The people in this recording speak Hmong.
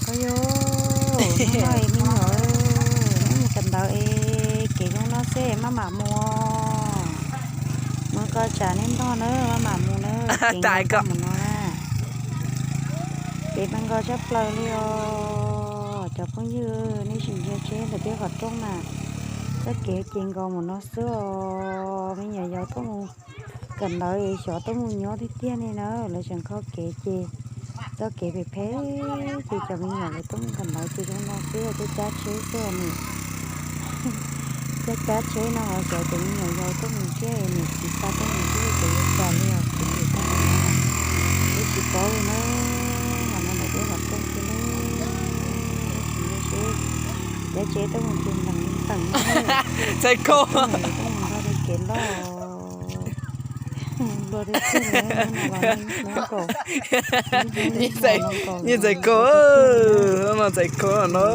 Koj yog, hnub no es me nyuam, neb mus kawm ntawv es kev zoo no xwb maj mam mus. Mus koj tsam neb ntog na, maj mam mus na, kev zoo mus no na. Kev zoo nkauj tshaj plaws li os cov phooj ywg, nej sim ntsia seb ntawm peb qhov rooj na, txoj kev ces nkaus mus no xwb os. Me nyuam yaus tuaj mus kawm ntawv es xyov tuaj mus nyob tiag tiag ne na, lawv tseem kho kev ces txoj kev phem phem ces cov me nyuam lawv tuaj mus kawm ntawv ces zoo no xwb, cab cab tsheb xwb os nws. Cab cab tsheb no ho xyov cov me nyuam yaus tuaj mus thiab, niam txiv xa tuaj mus thiab ces yuav cas li os, kev ntawm tuaj mus no, peb tsis paub li na. Ho no ntawm peb qhov rooj xwb na, tsis ntsia seb cab tsheb tuaj mus ces ntees li ntees na. Txhais kho, tuaj mus nrog rau kev loj, luag rau txij li hnub no los hnub nkaus, hnub nkaus, nyiaj txhais kho, hnub no txhais kho no.